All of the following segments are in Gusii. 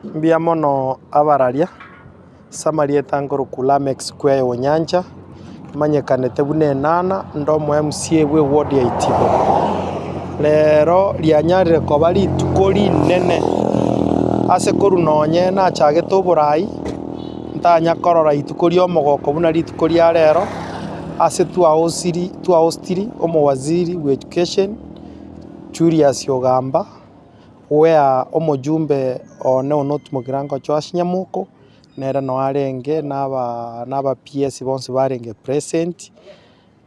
Mbuya mono abararia, ase amarieta nkorokwa Lameck Square Onyancha, manyekanete buna Enana, nde omo MCA bwe eward ya Itibo. Rero rianyarire koba rituko rinene ase korwa nonye nachagete oborai, ntanya korora rituko ria omogoko buna rituko ria rero, ase twaosiri twaostiri omowaziri bwa education Julius Ogamba. Where omojumbe one Onot Mugirango Joash Nyamoko, nere noo arenge na aba na aba PS bonsi barenge present,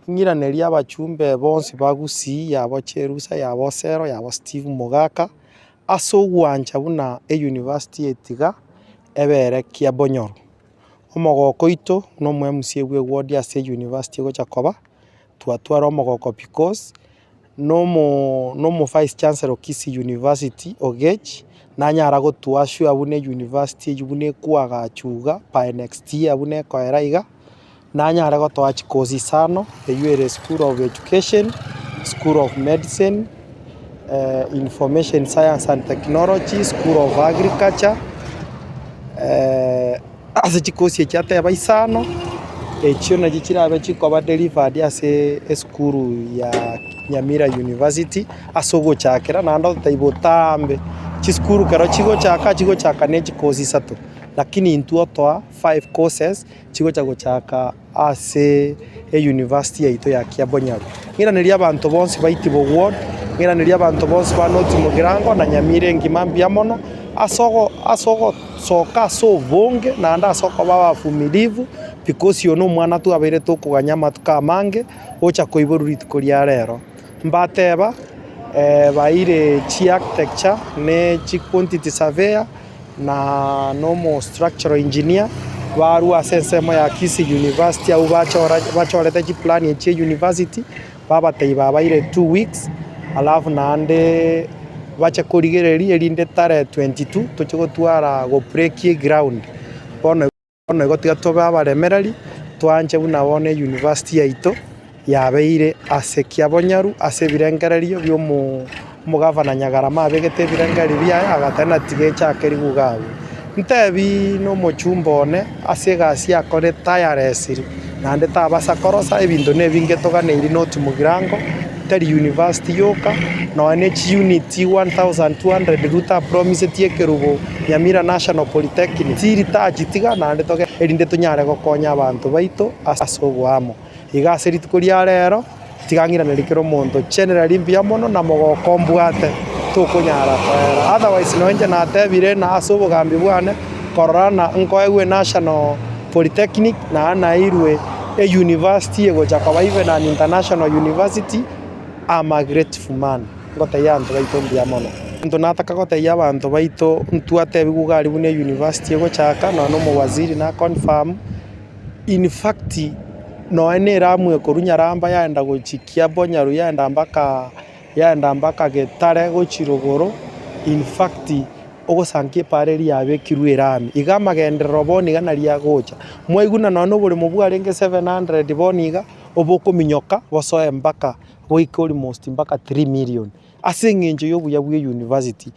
ng'iranerie abachumbe bonsi ba Gusii yabo Cherusa, yabo Osero, yabo Steve Mogaka, ase ogwancha buna euniversity etiga ebere Kiabonyoru. Omogoko oito na omo MCA bwa eward ase euniversity egocha koba, twatwara omogoko because. nomo vice chancellor o Kisii University Ogech, nanyara gotoa assure buna euniversity eywo buna ekoagachwa iga by next year buna ekoera iga, nanyare gotoa chikosi isano, eywo ere school of education, school of medicine, information science and technology, school of agriculture. Ase chikosi echi ateba isano, echio nachio chirabe chikoba delivered ase esukuru ya Nyamira University ase ogochakera naende ototebie botambe chisukuru ekero chigochaka chigochaka ne chikosi isato, lakini intwe otoa five courses chigocha gochaka ase eyunivasiti yaito ya Kiabonyoru. Ng'iranerie abanto bonsi ba Itibo Ward, ng'iranerie abanto bonsi ba North Mugirango na Nyamira engima mbuya mono ase ogo ase ogosoka ase obonge naende ase okoba abavumilivu because oyo nomwana twabeire tokoganya amatuko amange gocha koiborwa rituko ria rero. Mbateba baire chiarchitecture ne chiquantity surveyor. na nomo structural engineer, barwa ase ensemo ya Kisii University abwo bachora bachorete chiplani echio chia university, babatebia babaire 2 weeks, alafu naende bache korigereria erinde tarehe 22 toche gotwara go break eground. Bono Bono igo tiga tobe abaremereri, twanche buna bono eyunivasiti yaito yabeire ase kiabonyoru ase ebirengererio bi'omogavana Nyagarama abegete ebirengererio biaye agateba ng'a tiga echake riguga agwo. Ntebi nomochumba one ase egasi akore tirelessly naende tabasa korosa ebinto nebinge toganeiri not Mugirango, tari university yoka, nonya ne chiunit 1200 Ruto apromisetie ekerubo Nyamira National Polytechnic, chiri tachitiga naende toge erinde tonyare gokonya abanto baito ase oboamo. Iga ase rituko ria rero, tiga ng'iranerie kera omonto generally mbuya mono na mogoko mbwate tokonyara koera. Otherwise nonya inche natebire ng'a ase obogambi bwane korora ng'a nkoegwe National Polytechnic naende nairwe euniversity egocha koba even an international university, am a grateful man. Ngotebia abanto baito mbuya mono. Egento nataka gotebia abanto baito ntwatebigwe iga aria buna euniversity egochaka nonya na omowaziri na confirm, in fact nonya na eramu ekorwa Nyaramba yaenda gochia Kiabonyoru yaenda mpaka yaenda mpaka Getare gochia rogoro, in fact ogosanka epaara eria yabekirwe erami. Iga amagenderero bono iga naria agocha. Mwaigwa ng'a nonya na oboremo bwarenge 700 bono iga, obokominyoka bosoe mpaka goika almost mpaka 3 million, ase eng'encho ya obuya bwa eyunivasiti.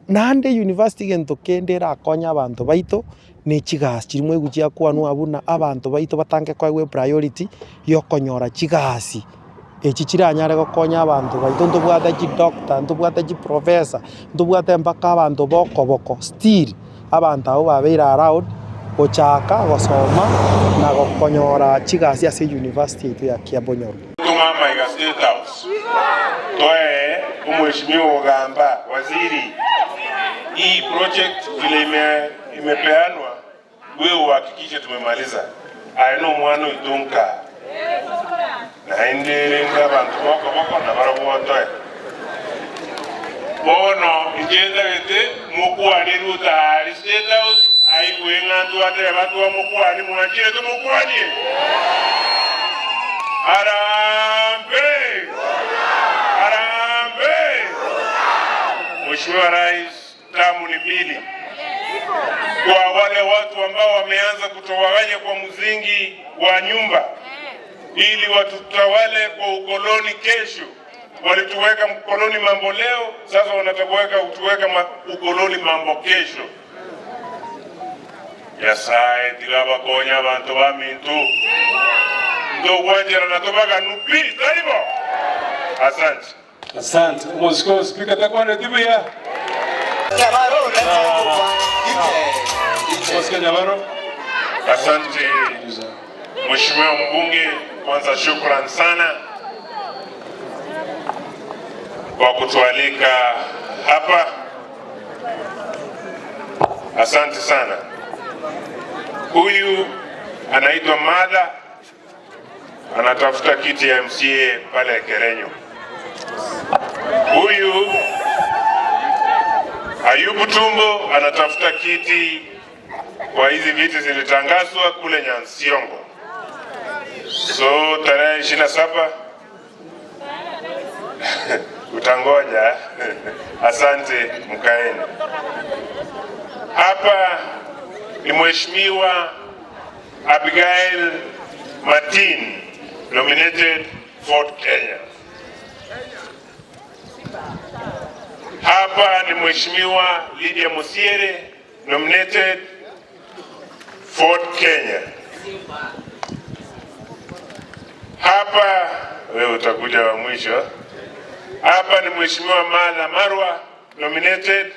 Naende eyunivasiti egento kende erakonye abanto baito, ne chigasi chiria mwaigwa chiakwanwa abwo buna abanto baito batange koegwa epriority ya okonyora chigasi, echi chiranyare gokonya abanto baito ntobwate chidoctor, ntobwate chiprofessor, ntobwate mpaka abanto ba okoboko still abanto abwo babeire allowed gochaka gosoma na gokonyora chigasi ase eyunivasiti yaito ya Kiabonyoru. Toma amaiga State House toe omweshimiwa ogamba waziri hii project vile ime imepeanwa wewe uhakikishe tumemaliza aye nomwana oito nkaa naende rende abanto bokoboko nabarabwo otoe bono inche ntagete mokwanie Ruto aria State House aigwe ng'a ntwateba twamokwanie mwanchire tomokwanie Harambee! Harambee! Mheshimiwa Rais, tamu ni mbili kwa wale watu ambao wameanza kutowaganya kwa mzingi wa nyumba ili watutawale kwa ukoloni kesho. Walituweka mkoloni mambo leo, sasa wanataka kutuweka ukoloni mambo kesho. Nyasae tiga abakonye abanto baminto. Ntogwancherana tobaganu pi, taibo? Asante. Asante. Omosike o Speaker takwaneti buya? Omosike Nyabaro. Asante Mheshimiwa mbunge, kwanza shukran sana kwa kutualika hapa. Asante sana. Huyu anaitwa Mada, anatafuta kiti ya MCA pale Kerenyo. Huyu Ayubu Tumbo anatafuta kiti kwa hizi viti zilitangazwa kule Nyansiongo. So tarehe 27 utangoja. Asante, mkaeni hapa. Ni Mheshimiwa Abigail Martin nominated Fort Kenya. Hapa ni Mheshimiwa Lydia Musiere nominated Fort Kenya. Hapa wewe utakuja wa mwisho. Hapa ni Mheshimiwa Martha Marwa nominated.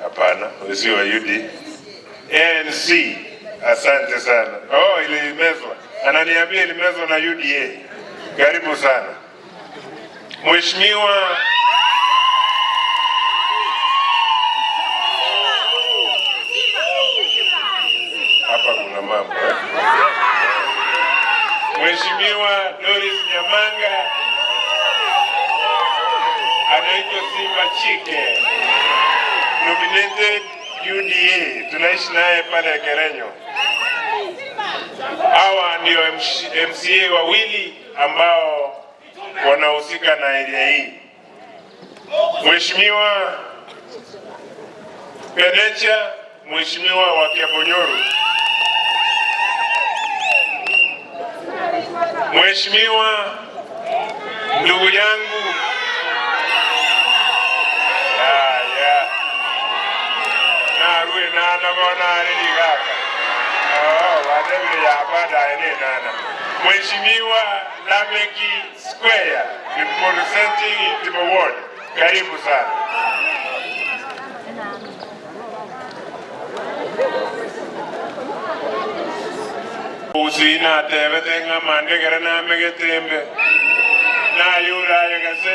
Hapana, sio wa UD. ANC. Asante sana. Oh, ilimezwa. Ananiambia ilimezwa na UDA. Karibu sana. Mheshimiwa hapa kuna mambo eh? Mheshimiwa Doris Nyamanga anaitwa Simba Chike, nominated UDA, tunaishi naye pale Kerenyo. Hawa ndio MCA wawili ambao wanahusika na area hii. Mheshimiwa Penecha, Mheshimiwa wa Kiabonyoru, Mheshimiwa ndugu yangu ya ya narue nana bona aririgaka oh, wanebire yabadaye ne nana Mheshimiwa Lameki Square representing Itibo Ward, karibu sana. Gusii natebete ng'a amandegere namegete embe, nayure aye gese,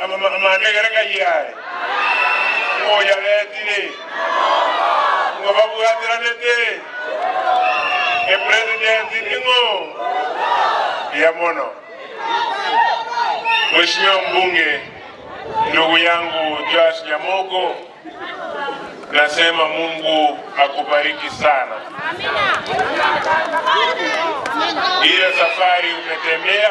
amandegere kayio aye, ng'o oyaretire, ng'o babwatiranete, epresident ning'o? Mbuya mono. Mheshimiwa mbunge ndugu yangu Joash Nyamogo, nasema Mungu akubariki sana. Ile safari umetembea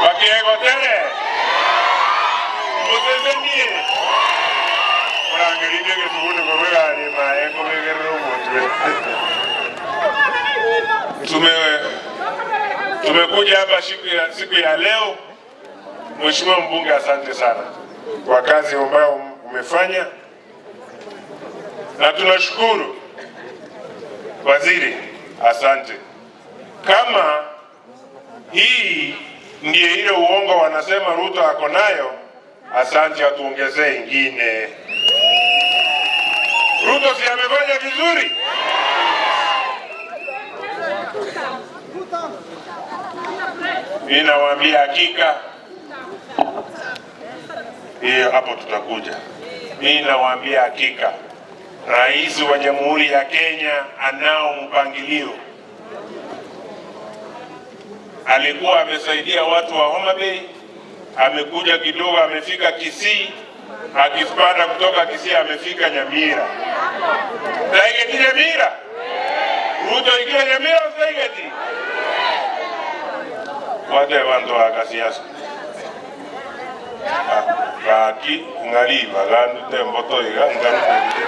wakiegotele musesenie murangeririe gesugundi korwa egari ime aye nkobegerera omotwe. Tume tumekuja hapa siku ya, siku ya leo. Mheshimiwa mbunge, asante sana kwa kazi ambayo umefanya, na tunashukuru waziri, asante. Kama hii ndiye ile uongo wanasema Ruto ako nayo, asante, atuongezee ingine. Ruto si amefanya vizuri? Mimi nawaambia hakika hiyo hapo tutakuja. Mimi nawaambia hakika, Rais wa Jamhuri ya Kenya anao mpangilio. Alikuwa amesaidia watu wa Homa Bay, amekuja kidogo, amefika Kisii, akipanda kutoka Kisii amefika Nyamira. Taigeti Nyamira, Ruto ikiwa Nyamira taigeti wate bantu bakasiasa gaki ng'ari bagandute emboto iga ngarute.